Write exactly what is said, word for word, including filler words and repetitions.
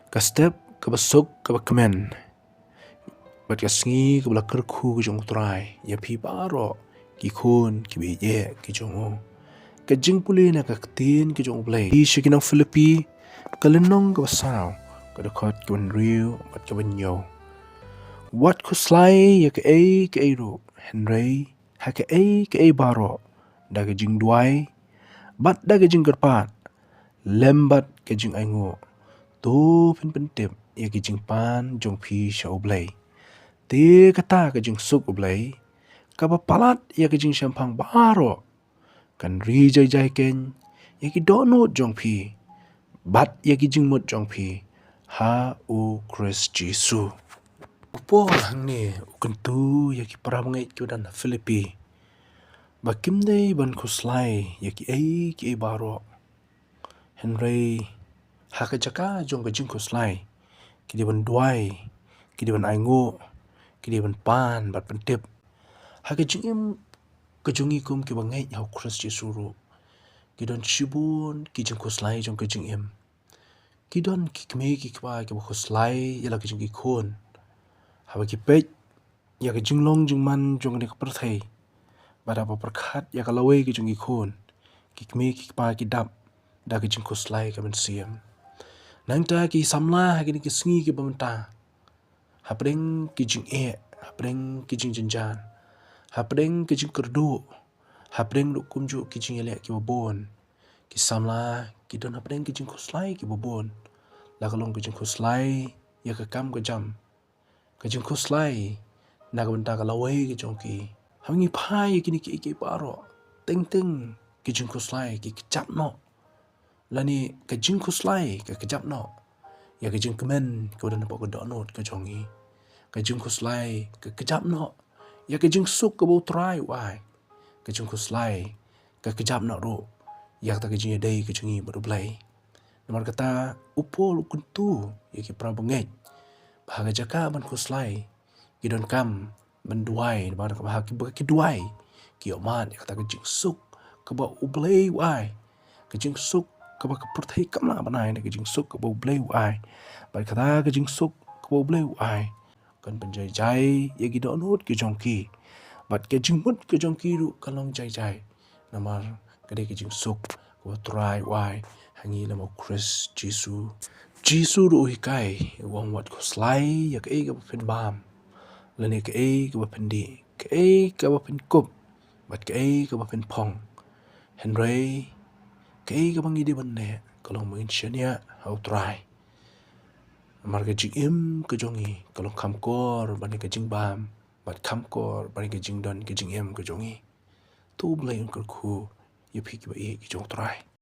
Ka step kaba suk kaba kmen bad ka sngi kaba la kyrkhu ka jong U Trai ïa phi baroh ki khun kiba ïeit ki jong u. Ka jingpule na ka ktien ka jong U Blei. Sha ki nong Philippi, ka lynnong kaba saw, ka dkhot kaba hynriew bad kaba hynñiew. Wat khuslai ïa kaei kaei ruh, hynrei ha kaei kaei baroh, da ka jingduwai bad da ka jingkyrpad lem bad ka jingainguh, to phin pyntip ïa ka jingpan jong phi sha U Blei. Te kata ka jingsuk U Blei, kaba palat ïa ka jingshemphang baroh, kan ri jai jai keiñ ïa ki dohnud jong phi bad ïa ki jingmut jong phi ha U Khrist Jisu. U Paul hangne u kyntu ïa ki para bangeit kiba don ha Philippi ba kim dei ban khuslai ïa kiei kiei baroh. Hynrei ha ka jaka jong ka jingkhuslai, ki dei ban duwai, ki dei ban ainguh, ki dei ban pan bad pyntip. Ha ka jingim ka jong ngi kum kiba ngeit ha U Khrist Jisu ruh, ki don shibun ki jingkhuslai jong ka jingim. Ki don ki kmie ki kpa kiba khuslai ïa la ka jong ki khun. Haba ki peit ïa ka jinglong jingman jong kane ka pyrthei, bad haba pyrkhat ïa ka lawei ka jong ki khun, ki kmie ki kpa ki dap da ka jingkhuslai ka mynsiem. Nangta ki samla ha kine ki sngi kiba mynta, hapdeng ki jingeh, hapdeng ki jingjynjar, hapdeng ki jingkyrduh, hapdeng ruh kumjuh ki jingïaleh kiba bun, ki samla ki don hapdeng ki jingkhuslai kiba bun. La ka long ka jingkhuslai ïa ka kam ka jam, ka jingkhuslai na ka bynta ka lawei ka jong ki. Haba ngi phai ïa kine kiei kiei baroh, teng teng ki jingkhuslai ki kjap noh. Lane ka jingkhuslai ka kjap noh ïa ka jingkmen kaba don hapoh ka dohnud ka jong ngi. Ka jingkhuslai ka kjap noh ïa ka jingsuk kaba U Trai u ai. Ka jingkhuslai ka kjap noh ruh ïa kata ka jingïadei ka jong ngi bad U Blei. Namar kata U Paul u kyntu ïa ki para bangeit ba ha ka jaka ban khuslai, ki donkam ban duwai, namar kaba ha kiba ki duwai ki ïohmad ïa kata ka jingsuk kaba U Blei u ai. Ka jingsuk kaba ka pyrthei kam lah ban ai, ka jingsuk kaba U Blei u ai. Bad kata ka jingsuk kaba U Blei u ai kan pynjai jai ïa ki dohnud ki jong ki. Bad ka jingmut ka jong ki ruh kan long jai jai. Namar ka dei ka jingsuk kaba U Trai u ai ha ngi lem bad U Khrist Jisu. Jisu ruh u hikai, u ong wat khuslai ïa kaei kaba phin bam, lane kaei kaba phin dih, kaei kaba phin kup, bad kaei kaba phin phong. Hynrei kaei kaba ngi dei ban leh ka long ba ngin shaniah ha U Trai. Namar ka jingim ka jong ngi ka long kham kor ban ïa ka jingbam, bad kham kor ban ïa ka jingdon ka jingim ka jong ngi. To U Blei un kyrkhu ïa phi kiba ïeit ki jong U Trai.